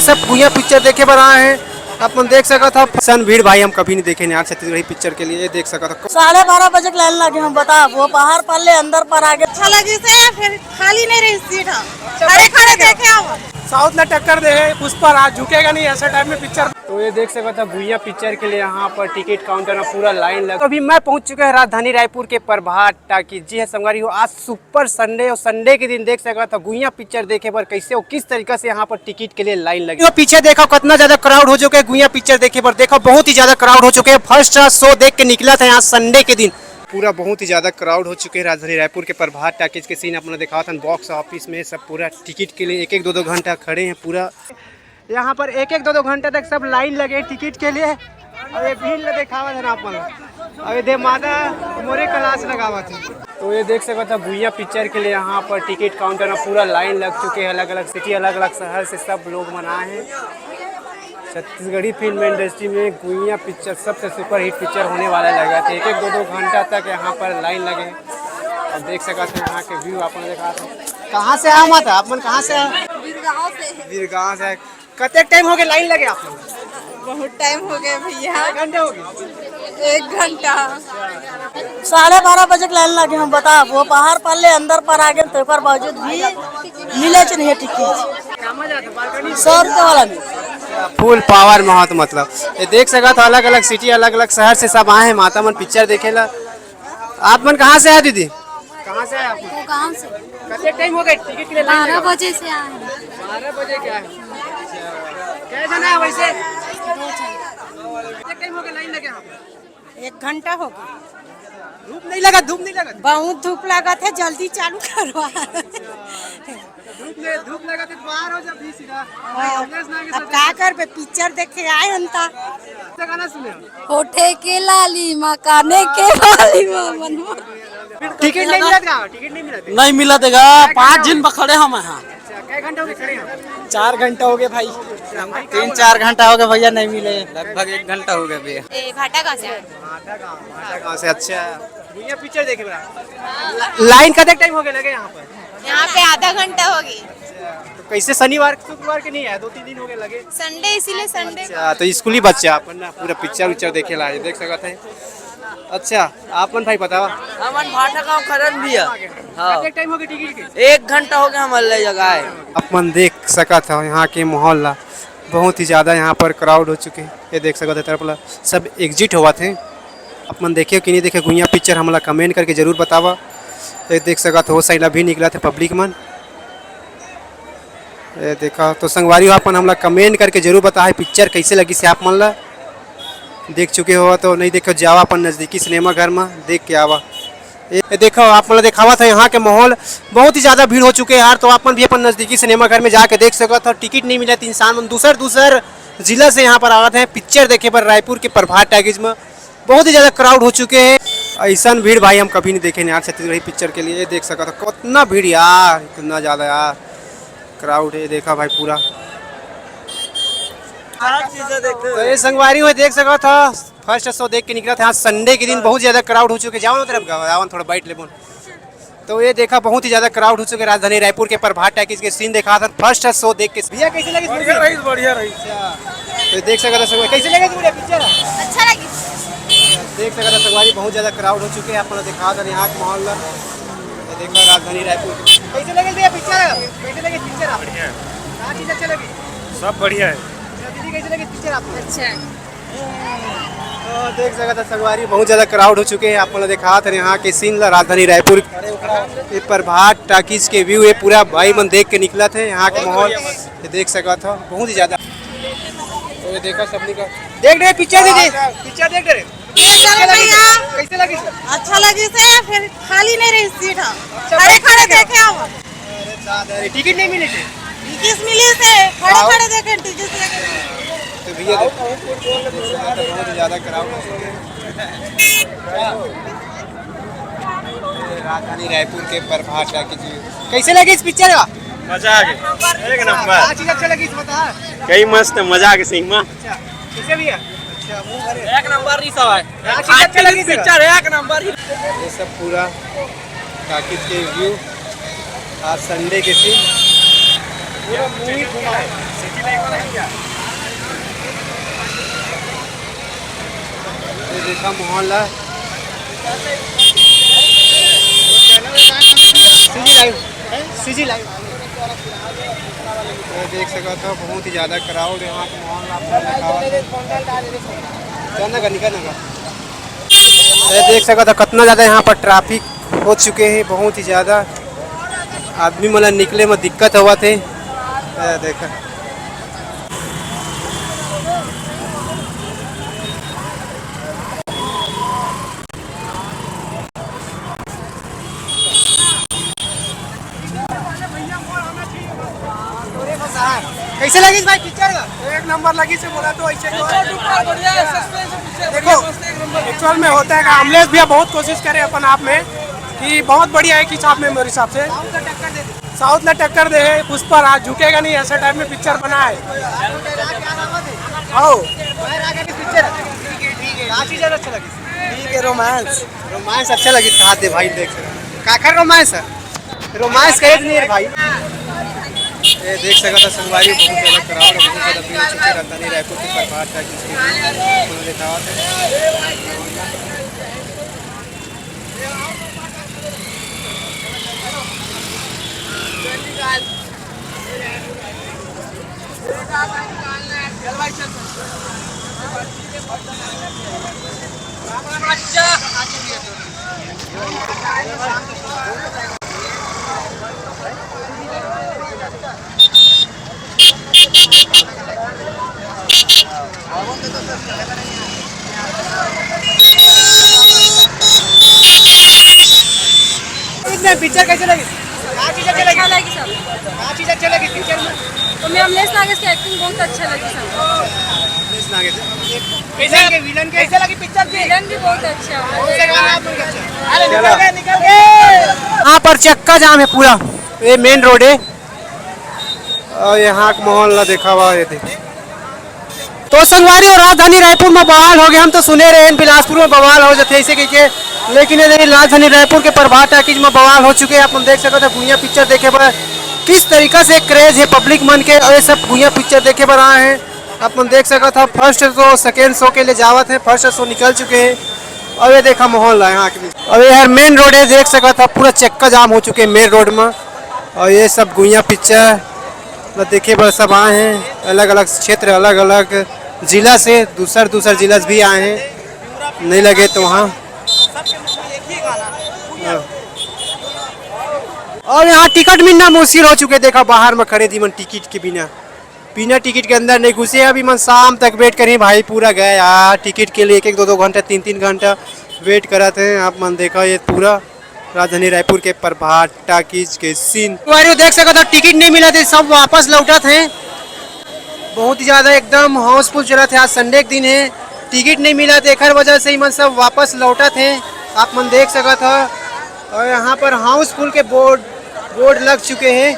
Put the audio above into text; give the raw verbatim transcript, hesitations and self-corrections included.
सब गुइया picture देखे बर आए हैं। अपन देख सकत हव, अइसन भीड़ भाई हम कभी नहीं देखे हैं यार छत्तीसगढ़ी पिक्चर के लिए। देख सकत हव, साढ़े बारह बजे के लाइन लगे, हम बता, वो बाहर पर ले, अंदर पर आगे। अच्छा लगी से, फिर खाली नहीं रही सीट, हम खड़े खड़े देखे हम। साउथ ला टक्कर दे है पुष्पा राज, झुकेगा नहीं ऐसा टाइप में पिक्चर। तो ये देख सकत हव, गुइया पिक्चर के लिए यहाँ पर टिकट काउंटर में पूरा लाइन लग। तो अभी मैं पहुंच चुके हैं राजधानी रायपुर के प्रभात टाकीज। जी हाँ संगवारी हो, आज सुपर संडे, और संडे के दिन देख सकत हव गुइया पिक्चर देखे बर कैसे और किस तरीका से यहाँ पर टिकट के लिए लाइन लगे। तो पीछे देखो कितना ज्यादा क्राउड हो चुके हैं गुइया पिक्चर देखे बर। देखो बहुत ही ज्यादा क्राउड हो चुके हैं, फर्स्ट शो देख के निकलत है यहाँ संडे के दिन। पूरा बहुत ही ज्यादा क्राउड हो चुके हैं राजधानी रायपुर के प्रभात टाकीज के सीन अपना दिखावत हन। बॉक्स ऑफिस में सब पूरा टिकट के लिए एक एक दो दो घंटा खड़े हैं पूरा। यहाँ पर एक एक दो दो घंटा तक सब लाइन लगे टिकट के लिए। और ये भीड़ ल देखावत है ना आप मन, अभी दे माता मोरे क्लास लगावत है। तो ये देख सकत हव गुइया पिक्चर के लिए यहाँ पर टिकट काउंटर में पूरा लाइन लग चुके हैं। अलग अलग सिटी, अलग अलग शहर से सब लोग मन आए हैं। छत्तीसगढ़ी फिल्म इंडस्ट्री में गुइया पिक्चर सबसे सुपरहिट पिक्चर होने वाला लगा था। एक एक दो दो घंटा तक यहाँ पर लाइन लगे। और देख सकत हव यहाँ के व्यू आप मन दिखात हव। कहाँ से आए माता, आप मन कहाँ से आए? बीरगांव से। बीरगांव से। कतेक टाइम हो गए लाइन लगे आप लोग? बहुत टाइम हो गया भैया। कितने घंटे हो गए? एक घंटा। साढ़े बारह बजे के लाइन लगे, हम बता, वो बाहर पर ले, अंदर पर आगे, तो एक बार बावजूद भी मिले च नहीं टिकट। सौ रुपये वाला नहीं। फुल पावर महत मतलब। ये देख सकत हव, अलग अलग सिटी, अलग अलग शहर से सब आए हैं माता मन पिक्चर देखे ला। आप मन कहाँ से आए दीदी? कहाँ से आए आप? वो गांव से। कितने टाइम हो गए टिकट के लिए लाइन बारह लगे? बजे से आए हैं। बारह बजे क्या है? कै जना है वैसे? दो जना। कितने टाइम हो गए लाइन लगे यहाँ पे? एक घंटा हो गया। धूप नहीं लगा? धूप नहीं लगा? बहुत धूप लगा था, जल्दी चालू करवा। धूप में, धूप लगा तो बाहर हो जा भी सीधा। हाँ। कांग्रेस ना के अब साथ का करबे, पिक्चर देखे आए हन ता। कौन सा गाना सुने हो? होठे के लाली माँ, काने के बाली माँ, मनवा। टिकट नहीं मिला था? टिकट नहीं मिला था? नहीं मिला देगा, पाँच दिन पर खड़े हम यहाँ। अच्छा, कै घंटा हो गए खड़े हो? चार घंटा हो गए भाई। तीन चार घंटा हो गया भैया, नहीं मिले। लगभग एक घंटा हो गया भैया। ए, भाटा कहाँ से आए? भाटा गाँव, भाटा गाँव से। अच्छा, भैया पिक्चर देखे बड़ा। लाइन कतक टाइम हो गया लगे यहाँ पर? यहाँ पे आधा घंटा हो गई। तो कैसे शनिवार शुक्रवार के नहीं आया, दो तीन दिन हो गए लगे। संडे, इसीलिए संडे। अच्छा, तो स्कूली बच्चे आप ना पूरा पिक्चर उच्चर देखे ला, देख सकत है। अच्छा, आप मन भाई बतावा। हमन भाटा गांव खरन भी है। हाँ। कितने टाइम हो गए टिकट के? एक घंटा हो गया हमारे ले जगह है। आप मन देख सकत हो यहाँ के माहौल ला, बहुत ही ज़्यादा यहाँ पर क्राउड हो चुके हैं। ये देख सकत हो तरफ ला सब एग्जिट होवत हैं। आप मन देखे हो कि नहीं देखे, गुइया पिक्चर हमला कमेंट करके जरूर बतावा। ये देख सकत हो, साइड ला भी निकलत है पब्लिक मन। ये देखा तो संगवारी हो, आप मन हमला कमेंट करके जरूर बताए पिक्चर कैसे लगिस हे आप मन ला। देख चुके हो तो नहीं देखे, जावा अपन नजदीकी सिनेमा घर में देख के आवा। ये, ये देखो आप मन ला देखावत है यहाँ के माहौल, बहुत ही ज्यादा भीड़ हो चुके हैं यार। तो आप मन भी अपन नजदीकी सिनेमा घर में जाके देख सकत हो। टिकट नहीं मिला तो इंसान मन दूसर दूसर जिला से यहाँ पर आवत हैं पिक्चर देखे बर रायपुर के प्रभात टाकीज में। बहुत ही ज्यादा क्राउड हो चुके हैं। ऐसन भीड़ भाई हम कभी नहीं देखे हैं यार छत्तीसगढ़ी पिक्चर के लिए। ये देख सकत हो कितना भीड़ यार, कितना ज्यादा यार क्राउड है। देखा भाई पूरा। तो ये संगवारी हो देख सकत हो, फर्स्ट शो देख के निकला था। आज संडे के दिन बहुत ज्यादा क्राउड हो चुके। जाओ ना तरफ, जाओ ना, थोड़ा बैठ ले बोल। तो ये देखा, बहुत ही ज्यादा क्राउड हो चुके हैं राजधानी रायपुर के प्रभात टाकीज के सीन देखा था फर्स्ट शो देख के। भैया, कैसे लगे बढ़िया रही, बढ़िया रही। अच्छा, तो देख सकत हो संगवारी, कैसे लगे पूरा पिक्चर? अच्छा लगी। देख सकत हो संगवारी, बहुत ज्यादा क्राउड हो चुके हैं। आप लोग दिखा दे यहाँ के माहौल ला। ये देखो राजधानी रायपुर। कैसे लगे भैया पिक्चर? कैसे लगे पिक्चर आप? बढ़िया। क्या चीज अच्छा लगी? सब बढ़िया है। अच्छा, दीदी, कैसे लगे पिक्चर आपको? अच्छा है। तो देख सकत हो संगवारी, बहुत ज्यादा क्राउड हो चुके हैं। आप लोग दिखात हैं यहाँ के सीन ला, राजधानी रायपुर के प्रभात टाकीज के व्यू, ये पूरा भाई मन देख के निकलत है यहाँ के माहौल। ये देख सकत हो बहुत ही ज्यादा। तो ये देखो सबनी का, देख रहे पिक्चर, दीदी पिक्चर देख रहे। कैसे लगी? भैया। कैसे लगी? अच्छा लगी से, फिर खाली नहीं रही सीट, हम अच्छा, खड़े खड़े देखे हम। अरे दादा रे, टिकट नहीं मिली थी? टिकट मिली से, खड़े आओ। खड़े देखे, टिकट लेके नहीं। तो भैया देखो, बहुत ज्यादा क्राउड है। राजधानी रायपुर के प्रभात टाकीज। कैसे लगी इस पिक्चर का? मजा आ गया, एक नंबर। क्या चीज अच्छा लगी इस बता? कई मस्त, मजा आ गया सही में। अच्छा, कैसे भैया? अच्छा, मुंह भरे। एक नंबर रही सब है। क्या चीज अच्छा लगी इस पिक्चर, एक नंबर ही। ये सब पूरा टाकीज के व्यू, आज संडे के सीन। पूरा मूवी घुमाओ। देखा माहौल ला। CG live, CG live. ये देख सकत हो, बहुत ही ज्यादा क्राउड है यहाँ पे, माहौल आप लोग दिखावा। चल ना, निकल ना। ये देख सकत हो, कितना ज्यादा यहाँ पर ट्रैफिक हो चुके हैं, बहुत ही ज्यादा। आदमी मन ला निकले में दिक्कत होवत हे। ये देखा। कैसे लगी भाई पिक्चर? एक नंबर लगी से बोला तो ऐसे तो। देखो, एक्चुअल में होता है का, अमलेश भैया बहुत कोशिश करे अपन आप में कि बहुत बढ़िया है कि साहब में मेरे हिसाब से साउथ ला टक्कर दे है पुष्पा राज, झुकेगा नहीं, ऐसा टाइप में पिक्चर बना है। आओ। ठीक है, रोमांस। रोमांस अच्छा लगी, साथ दे भाई, देख सकते हैं। काकर रोमांस है? रोमांस करे नहीं रे भाई। ये देख सकत हो संगवारी, बहुत ज्यादा क्राउड है, बहुत ज्यादा भीड़ है राजधानी रायपुर के प्रभात का, जिसके लिए उन्होंने दावत है। पिक्चर कैसे लगी? अच्छा लगी सब। तो मैं अमलेश नागेश की एक्टिंग बहुत अच्छा लगी सब। विलन के, विलन के कैसे लगी पिक्चर? विलन भी बहुत अच्छा है। कौन से गाना आप लोग अच्छा? अरे निकल गए, निकल गए। यहाँ पर चक्का जाम है पूरा, ये मेन रोड है। और यहाँ का माहौल ला देखा हुआ, ये देखिए। तो संगवारी हो, राजधानी रायपुर में बवाल हो गया। हम तो सुने रहे हैं बिलासपुर में बवाल हो जाते ऐसे कह के, लेकिन ये देखिए राजधानी रायपुर के प्रभात टाकीज में बवाल हो चुके हैं। आप मन देख सकते हो भुइयां पिक्चर देखे बर किस तरीका से क्रेज है पब्लिक मन के, और ये सब भुइयां पिक्चर देखे बर आए हैं। आप मन देख सकत हो, फर्स्ट शो सेकेंड शो के लिए जावत है, फर्स्ट शो निकल चुके हैं। और ये देखा माहौल है यहाँ के, और ये हर मेन रोड है, देख सकत हो पूरा चक्का जाम हो चुके हैं मेन रोड में। और ये सब भुइयां पिक्चर ला देखे बर सब आए हैं, अलग अलग क्षेत्र, अलग अलग जिला से, दूसर दूसर जिला से भी आए हैं, नहीं लगे तो वहाँ। और यहाँ टिकट मिलना मुश्किल हो चुके, देखा बाहर में खड़े थी मन टिकट के बिना, बिना टिकट के अंदर नहीं घुसे। अभी मन शाम तक वेट करें भाई, पूरा गए यार टिकट के लिए, एक एक दो दो घंटा, तीन तीन घंटा वेट करत हैं। आप मन देखा ये पूरा राजधानी रायपुर के प्रभात टाकीज के सीन। संगवारी हो, देख सकत हो टिकट नहीं मिला थे, सब वापस लौटत हैं। बहुत ही ज्यादा एकदम हाउसफुल चलत है, आज संडे के दिन है, टिकट नहीं मिला थे, एकर वजह से ही मन सब वापस लौटत हैं। आप मन देख सकत हो, और यहाँ पर हाउसफुल के बोर्ड, बोर्ड लग चुके हैं।